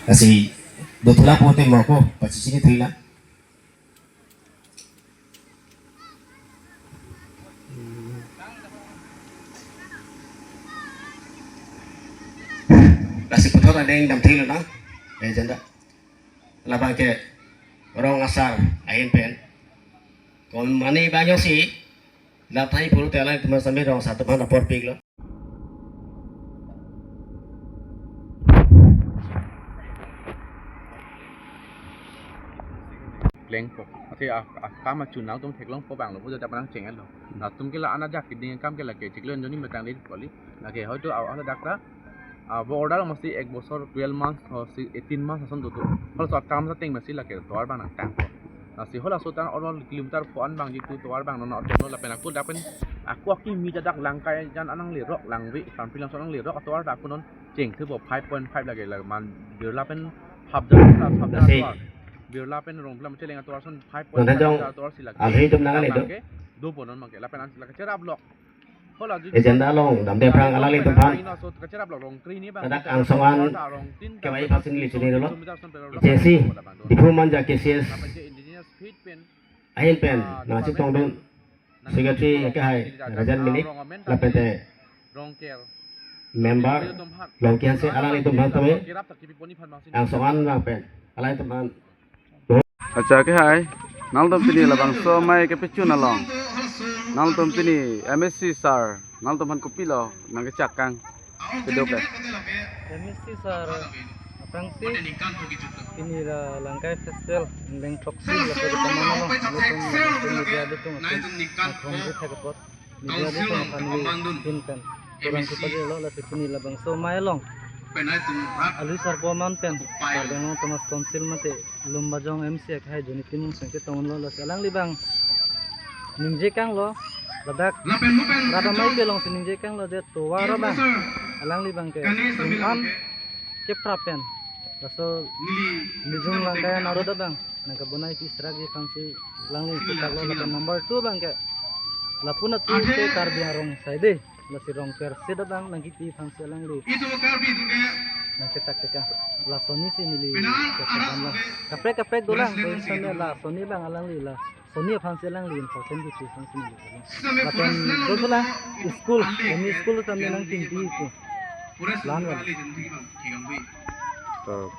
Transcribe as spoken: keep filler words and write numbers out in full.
Lasi dothula pote moko pachini thila. Lasi puthot adeng damthilo na. Eh, janda. Labang ke rong asar ahin pen. Kon mane banyo si. Lathai puru tela teman sambil rong satu mana porpik lo. Klengpo. Ate a, a, kam achu nangtum theklongpo abang lo, pu jat aphan nangcheng-etlo. Latum ke la anajak keding kam ke lake chiklo joni metang di kali. Lake hoito a, a, dak ta, a, bo order masi ek bosor twelve months or si eighteen months ason tutu. Halaso akam sa ateng masi lake tovar abang nangtangpo. Lasi halaso tang order kilometer pho-an abang jitu tovar abang non atum lo lapen ako dak pen ako akimi ta dak Langkai jan anang lerok Langve, Karbi Langso anang lerok atovar dak ako non cheng thupo five point five lake la man Birla pen Hapdar, Hapdar Lasi. Atovar. Birla pen Rongphar Cheleng atovar ason five point five Nonta jong atovar si lake. Alhi tum nangan Abang itu. Ke dopo non abang ke lapen an lake cherap lok. Hola, agenda along damde aphrang alanglitum aphan. Ladak angsong an kevai phasin li chini dolo. J C, Diphu Manja K C S ahin pen nangchetongdun Secretary kehai Rajan Minik lapen te member Longki Hanse alanglitum aphan tame angsong an lapen alanglitum aphan Acha kehai, nangtum pini labangso amei kepachun along. Nangtum pini M A C sir, nangtum aphan kopilo nangkechak kang. Kedok le. M A C sir, aphrangsi pini la Langkai Festival, Engleng throksi, la pwede pamana lo, nangtum, nangtum media atum, nangtum, nangtum, nangtum, Media di tong aphan li pin pen kurang kepajir lo, lasi pini labangso amei along. Alui sarpo aman pen Karbi Anglong Autonomous Council mate Lumbajong M C kehai Joni Timung sengke tong lo, lasi alangli abang ningje kang lo, ladak rat amei ke alongsi ningje kang lo, je tovar abang alangli abang ke an keprap pen. Laso neli jung Langkai an arlo abang nangkebonai pi sragi aphansi alangli kechak lo, lapen number two abang ke lapu-an atum ke Karbi arong asai dei, lasi rong persi abang nangkepi aphansi alangli nangkechak tekang. Lasoni si neli kechak lo. Kaprek kaprek dolang, koi same lasoni abang alangli la soni aphansi alangli important kepi aphansi neli. Lapen dothula school, M E school same nangtingpi pu. Plan wala. To.